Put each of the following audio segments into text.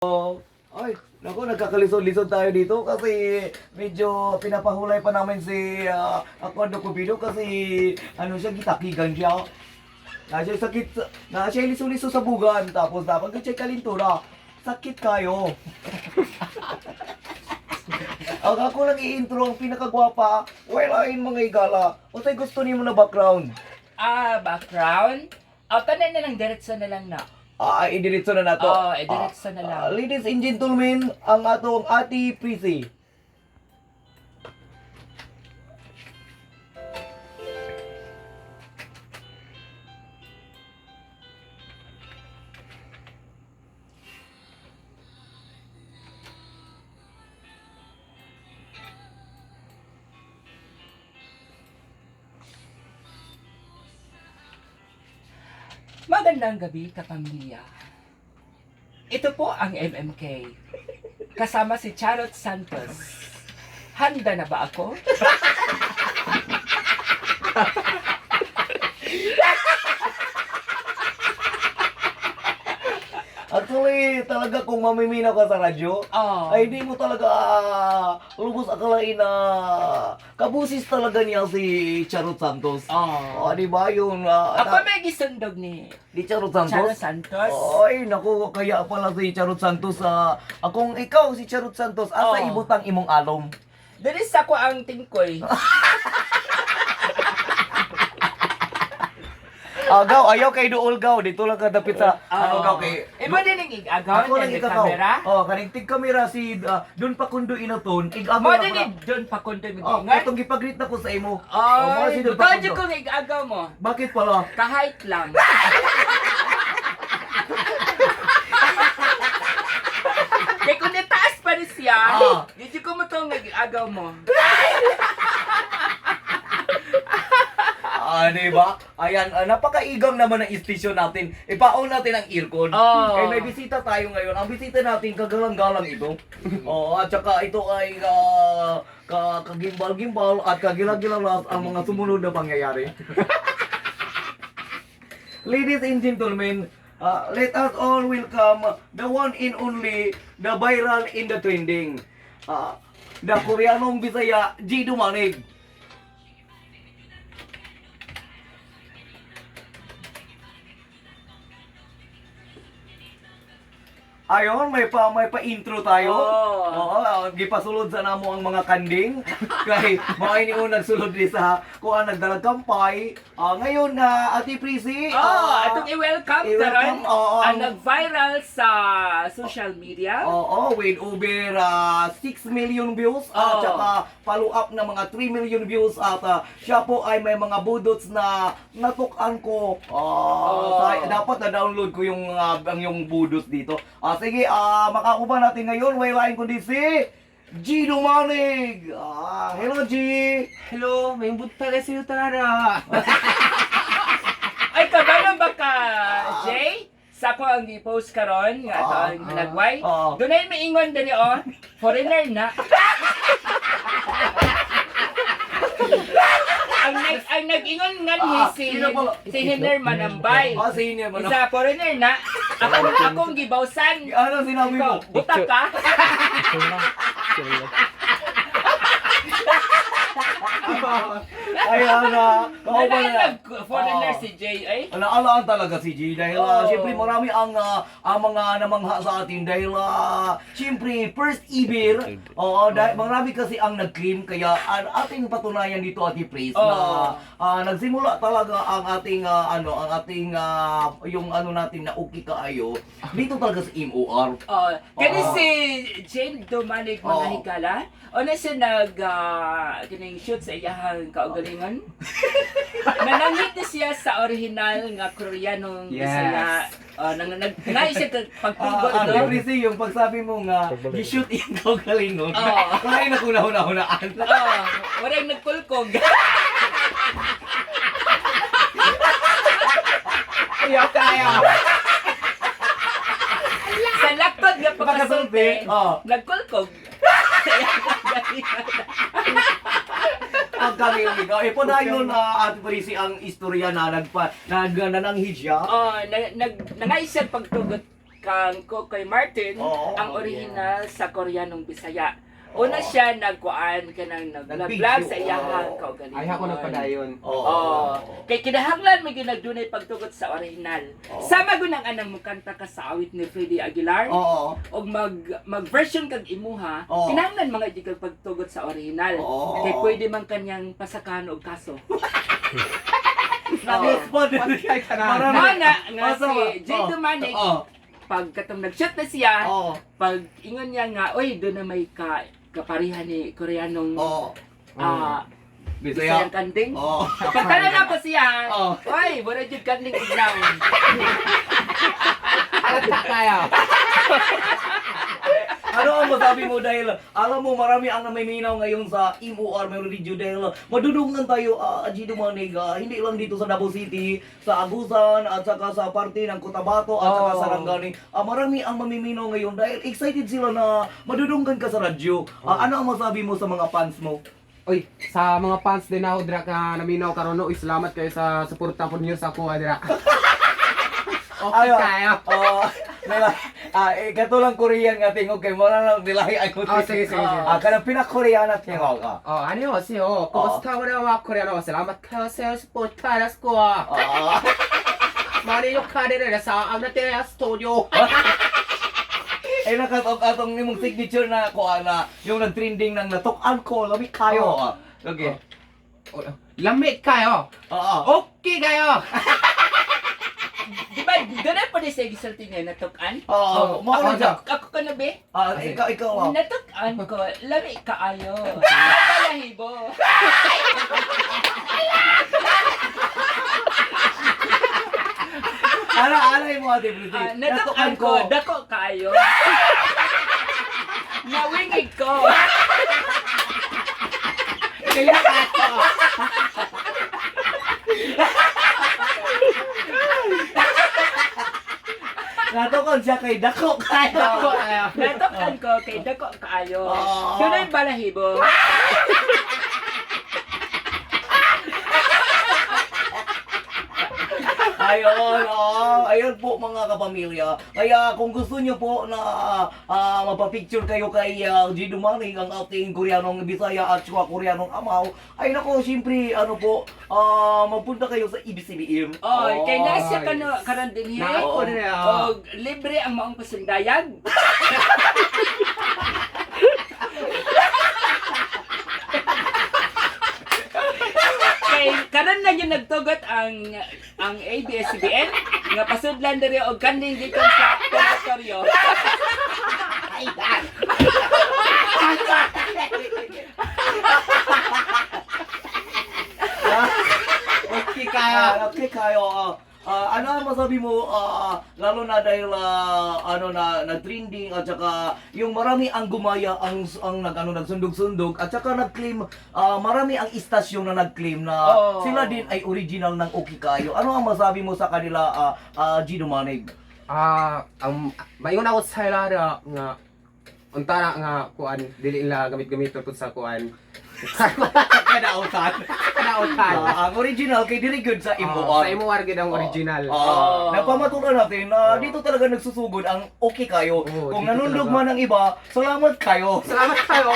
Ay, naku, nagkakalisod-lisod tayo dito kasi medyo pinapahulay pa namin si Akwando Cupido kasi ano siya, gitakigan siya. Na siya sakit, na siya liso-liso sa bugan, tapos dapat siya kalintura. Sakit kayo. Ang ako lang i-intro ang pinakagwapa, wala mga igala. O tay gusto niyo na background? Ah, background. Ah, tanan na lang, diretso na lang na. Ah, idiretso na nato. Oo, idiretso na lang. Ah, ladies and gentlemen, ang atong Ate Prissy. Magandang gabi, kapamilya. Ito po ang MMK. Kasama si Charot Santos. Handa na ba ako? Actually, talaga kung mamiminaw ka sa radyo, Oo. ay di mo talaga lubos akalain na kabusis talaga niya si Charot Santos. Oo. Oh, di ba yung Ako may gisundog ni ni Charot Santos? Charot Santos. Ay, naku, kaya pala si Charot Santos akong ikaw si Charot Santos, asa Oo. ibutang imong alom? Dili sa ko ang tingkoy. Agaw, ayaw kay Duol gaw, dito lang kadapit sa ano gaw kay Imo din ang igagaw Ako lang ni ikakaw. camera. Oh, kaning tig kamera si Don Pakundo Inaton, igagaw Mo na din pala. ni Don Pakundo Oh, mi. itong gipagreet na ko sa imo. Oh, mao Ay, si Don butod Pakundo. ko nga igagaw mo. Bakit pala? Kahit lang. Kay kung itaas pa rin siya, hindi ko mo itong nag-agaw mo. Ah, di ba? Ayan, napakaigang naman ang istasyon natin. Ipaon natin ang aircon. Oo. Kaya may bisita tayo ngayon. Ang bisita natin, kagalang-galang ito. Oo, at saka ito ay kagimbal-gimbal at kagilagilalas ang mga sumunod na pangyayari. Ladies and gentlemen, let us all welcome the one and only, the viral in the trending, the Koreanong Bisaya, G. Dumanig. Ayon, may pa intro tayo. Oo. Oo, gipasulod sa namo ang mga kanding. Kay mao ni unang sulod di sa kuan nagdalag kampay. Ah, ngayon na Ate Prissy. Oh, atong i-welcome i-welcome, karon oo, ang nag-viral sa social media. Oo, with over 6 million views at saka follow up na mga 3 million views at siya po ay may mga budots na natukan ko. Oo. Dapat na-download ko yung ang yung budots dito. Sige, makauban natin ngayon. Way lain kundi si G Dumanig. Hello G. Hello, may buta kasi yung tara. Ay, kabalo ba ka, Jay? Sa ko ang i-post karon nga ato ang nagway. Dunay miingon diri oh, foreigner na. Ang nag-ingon nga ni si sino pala? si Hiner Manambay. Sige niya ba? Isa foreigner na. Akong gibawsan. Ano sinabi mo? Ikaw, buta ka. Ayan na. Wala Kauban na. nag foreigner si Jay ay. Naalaan talaga si G dahil siyempre marami ang mga namangha sa atin dahil siyempre first ever, oo, dahil marami kasi ang nag-claim kaya ang ating patunayan dito, Ate Pris, na nagsimula talaga ang ating ano ang ating yung ano natin na okay kaayo dito talaga sa MOR. Oh, kani Oo. si Jane Dumanig mga higala. O na siya nag kining shoot sa iyahang kaugalingon. Nanangit na siya sa original nga Koreanong Bisaya. Oh, nang nag na siya pagtugot Ate no. Pris, yung pagsabi mo nga gi-shoot in kaugalingon. Oo. Kaya na kuna-huna-hunaan. Oh, wala yung nagkulkog. Ayaw tayo. Sa laptop nga Pagkasulti, pagkasulti, oo. nagkulkog. Sa iyang kaugalingon. Ang kami yung ikaw. Eh, padayon na Ate Prissy ang istorya na nagpa, nag, nananghid siya. Oh, nag nangay siya pagtugot. Kang Kokoy Martin ang original sa Koreanong Bisaya. Una siya nagkuan kanang nag-vlog sa iyahang kaugalingon. Ay, ako nagpadayon. Oo. Oh, kay kinahanglan may ginagdunay pagtugot sa original. Sama gud ang anang mukanta ka sa awit ni Freddie Aguilar og mag mag-version kag imuha, kinahanglan mga jud kag pagtugot sa original. Kay pwede man kanyang pasakan og kaso. Nag-respond. Patay ka na. Marami. Mao na nga Masama. si Jay Dumanig, pag katong nag-shoot na siya, pag ingon niya nga, oy, doon na may kaparihan ni Koreanong Bisaya. Bisayang kanding. Pagtala na ko siya, oy, wala jud kanding ignaw. Halata kayo. Ano ang masabi mo dahil alam mo marami ang namiminaw ngayon sa MOR May Radio dahil madudungan tayo, G. Dumanig, hindi lang dito sa Davao City, sa Agusan at saka sa parte ng Cotabato at saka sa Rangani. Marami ang mamiminaw ngayon dahil excited sila na madudunggan ka sa radyo. Ano ang masabi mo sa mga fans mo? Oy, sa mga fans din ako dira ka naminaw karon no, oy, salamat kayo sa suporta po niyo sa ako dira. Okay Ayo. kayo. Oo. Nila, kato lang Korean nga tingog kay mo na lang nilahi ay ko. Ah, sige, sige, sige. Kanang pinaka-Koreana tingog. 어, 안녕하세요. 고스타브라와 코리아노 salamat kayo sa suporta ko. 많이 욕하는 sa ang natin studio. Ay nakatok atong imong signature na ko ana yung nag-trending ng natok-an ko lami kayo. Okay. Lamig kayo. Oo. Okay kayo. Di ba, doon na po siya gisulti niya, natukan? Oo, mao Ako, na siya. ako ka na be? Ikaw ikaw. Natukan ko, lami kaayo. Balahibo. Ara alay mo, Ate Bruce. Natukan ko, dako kaayo. Nawingig ko. Kaya ako. Natukan siya kay dako kayo. Dako kayo. Natukan ko kay dako kaayo. Doon ay balahibo. Ayun, oo. Ayun po mga kapamilya. Kaya kung gusto nyo po na mapapicture kayo kay G. Dumaring, ang ating Koreanong Bisaya at saka Koreanong Amaw, ay nako, siyempre, ano po, magpunta kayo sa ABCBM. Oy, kay Oh, na siya kano karon dinhi. Nako din ah. Og libre ang maong pasundayag. Kay karon na yun nagtugot ang ABS-CBN nga pasudlan diri og kanding gikan sa teritoryo. Okay kayo. Okay kayo. Ano ang masabi mo, lalo na dahil ano na nag-trending at saka yung marami ang gumaya ang nag ano nagsundog-sundog at saka nag-claim, marami ang istasyon na nag-claim na sila din ay original ng Okay Kayo. Ano ang masabi mo sa kanila, Gino Manig? Ang maingon ako sa ila nga unta na nga kuan dili nila gamit-gamit pud sa kuan. Kadautan. Kadautan. Ang original kay dili good sa MOR. Sa MOR gid ang original. Napamatulan natin na dito talaga nagsusugod ang Okay Kayo. Oo, Kung dito nanundog talaga. man ang iba, salamat kayo. Salamat kayo.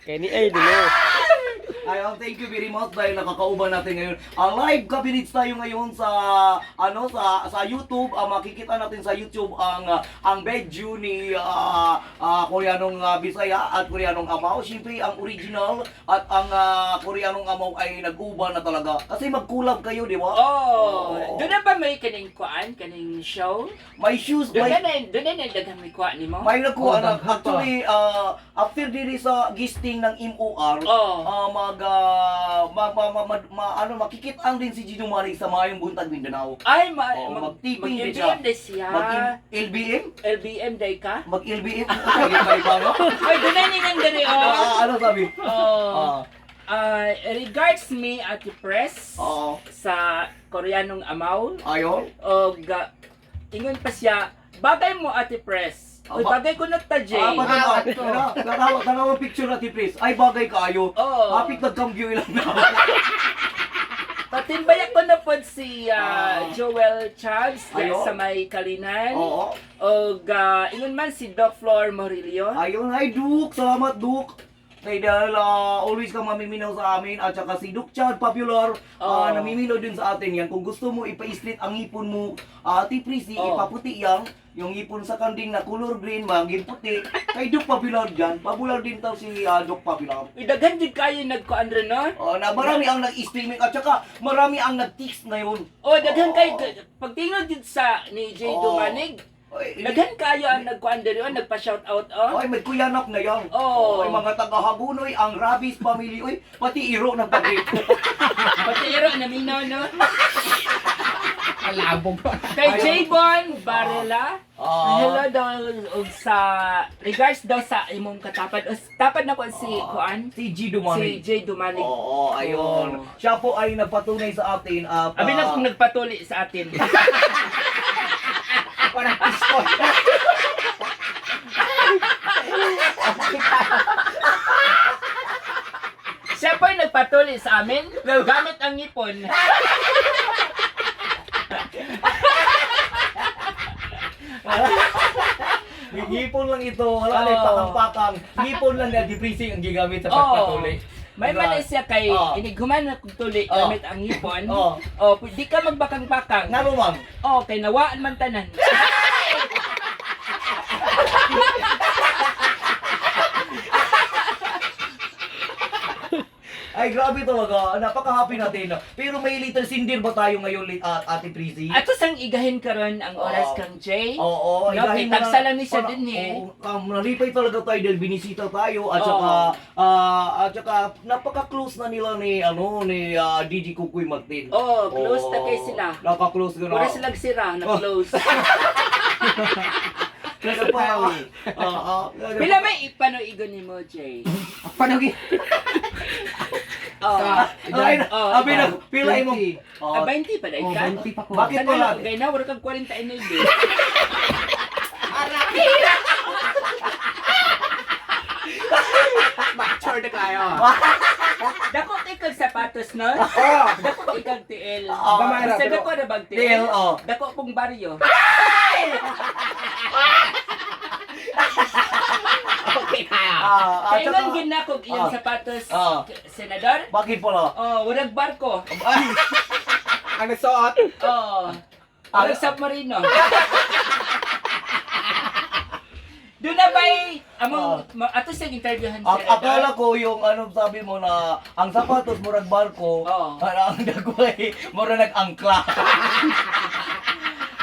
Kay ni ay dilo. Ayun, thank you very much dahil nakakauban natin ngayon. Live coverage tayo ngayon sa ano sa YouTube. Makikita natin sa YouTube ang video ni Koreanong Bisaya at Koreanong Amaw. Siyempre, ang original at ang Koreanong Amaw ay nag-uban na talaga. Kasi mag-collab kayo, di ba? Oh, doon na ba may kaning kuan, kaning show? May shoes, Doon may na doon na daghang may kuan nimo. May nakuha Oh, na. daghan pa. Actually, after diri sa gisting ng MOR, mag, ma, ma, ma, ma, ano, makikitaan din si Gino Maring sa Mayong Buntag, Mindanao. Ay, ma, Oo, mag, mag-taping din siya. mag-LBM day siya. Mag-LBM? LBM day ka? Mag-LBM? Ay, iba no? Ay, doon na ninang diri oh. Ano sabi? Oh. Regards me Ate Press sa Koreanong Amaw. Ayon? Og ingon pa siya, bagay mo Ate Press. Uy, bagay ko na ta, Jay. Bagay ka. Tanawa, tanawa picture na Pres. Ay, bagay kaayo. Oo. Hapit nagkambyo ilang na. Patimbaya ko na po si Joel Chubbs diya Ayo. sa may Kalinan. Oo. Og ingon man si Doc Flor Morillo. Ayun, hi Duke! Salamat, Duke! Kay dahil always kang mamiminaw sa amin at saka si Duke Chad Popular Oo. namiminaw din sa atin yan. Kung gusto mo ipa-split ang ngipon mo, Ate Prissy, Oo. ipaputi yang yung ngipon sa kanding na color green, maging puti. Kay Duke Popular dyan, popular din daw si Duke Popular. Uy, daghan jud kayo nagkuan rin, no? Oh, na marami ang nag-streaming at saka marami ang nag-text ngayon. Oh, daghan kayo pagtingog jud sa ni Jay Oo. Dumanig. Oy, Daghan kayo ang nagkuan diri, oh, nagpa-shout out oh. Oy, may kuyanap na yan. Oo. Oy, mga taga-Habunoy, ang Rabis family. Oy, pati iro nagpag-greet. Pati iro naminaw, no? Kalabog. Kay Jaybon Barela. Ah. Hello daw og sa regards daw sa imong katapad. O, tapad na ko si kuan. Si G Si Dumanig. Jay Dumanig. Oo, ayun. Oo. Siya po ay nagpatunay sa atin at Abi na kung nagpatuli sa atin. Parang pistol. Siya po ay nagpatuli sa amin gamit ang ngipon. Ngipon lang ito, wala na Oo. pakang-pakang. Ngipon lang na depressing ang gigamit sa Oo. pagpatuli. May Diba? man siya kay Oo. inighuman na kung tuli Oo. gamit ang ngipon. Oo. Oh, di ka magbakang-bakang. Ngano, ma'am? Oh, kay nawaan man tanan. Ay, grabe talaga. Napaka-happy natin. Pero may little sinder ba tayo ngayon, Ate Prissy? Ato sang igahin karon ang oras Oo. kang Jay. Oo, No, igahin mo kay tagsa lang ni siya para- din eh. Oo, nalipay talaga tayo dahil binisita tayo at Oo. saka at saka napaka-close na nila ni ano ni DJ Kukoy Martin. Oo, close na Oo, kay sila. Naka-close na. Wala silang sira na Oh. close. Close pa. Oo. Pila may ipanoigon nimo, Jay? Paano gi? Oh. Sa Ay, Oo, abi na, ikaw. pila mo. 20. Oo. Ah, 20 pa dai Oh, ka? 20 pa ko. Bakit Sana pala? lang, kay na wala kang 49. Mature na kayo. Dako kay kag sapatos, no? Oh. Dako kay kag tiil. Oo. Gamay ra, Sa pero- dako na bag tiil. Tiil, oh. Dako pong baryo. Okay kayo. At Kay saka- ngan gid na kog iyang sapatos, Ah. senador. Bakit pala? Oh, warag barko. Ang nagsuot. Oh. Warag submarino. Doon na ba'y among ato siyang interviewhan senador? Akala ko yung ano sabi mo na ang sapatos murag barko, Oo. ang dagway murag nag-angkla.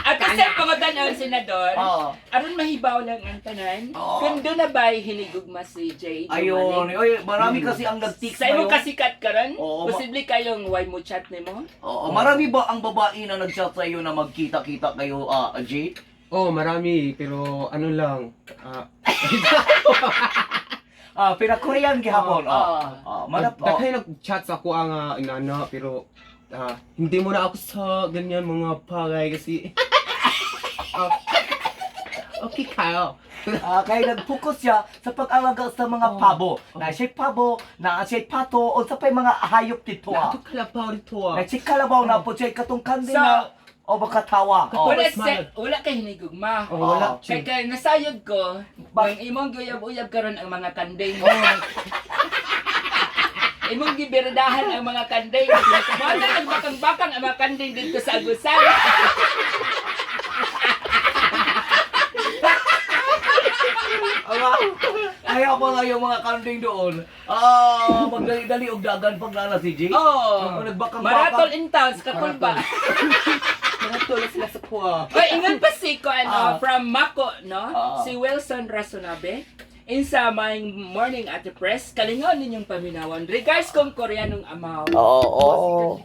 At kasi pangutan ang senador, Oo. aron mahibaw lang ang tanan, Oo. kung doon na ba'y hinigugma si Jay Ayun, Dumanig? oy, marami kasi ang nag-text Sa imong ngayon. kasikat karon, Oo, posible kayong why mo chat nimo? Oo, marami ba ang babae na nag-chat sa iyo na magkita-kita kayo, Jay? Oh, marami pero ano lang. Pina-Korean gihapon. Oo. Oh. Manap, oh. Daghay nag-chat sa ako ang inana pero hindi mo na ako sa ganyan mga bagay kasi okay kayo. Kaya nag-focus siya sa pag-alaga sa mga pabo. Na siya'y pabo, na siya'y pato, o sa pa'y mga hayop dito. Nato kalabaw dito. Na siya'y kalabaw na po siya'y katong kandi So, na o makatawa. Oh. Wala Mas sa, wala kay hinigugma. Oh, wala. Oo. Kay kay nasayod ko, Ba- ang imong guyab-uyab karon ang mga kanding. Imong gibirdahan ang mga kanding. Wala nagbakang-bakang ang mga kanding dito sa Agusan. Ayaw pala yung mga kanding doon. Magdali-dali og dagan pag nana si Jay. Oh. Oh, nagbakang-bakang. Maratol in town sa Kakulba. Mga sila sa kuha. Oy, ingon pa si ko ano, from Mako, no? Ah. Si Wilson Rasonabe. Insa my morning at the press, kalingaw ninyong paminawan. Regards kong Koreanong amaw. Oo, oo.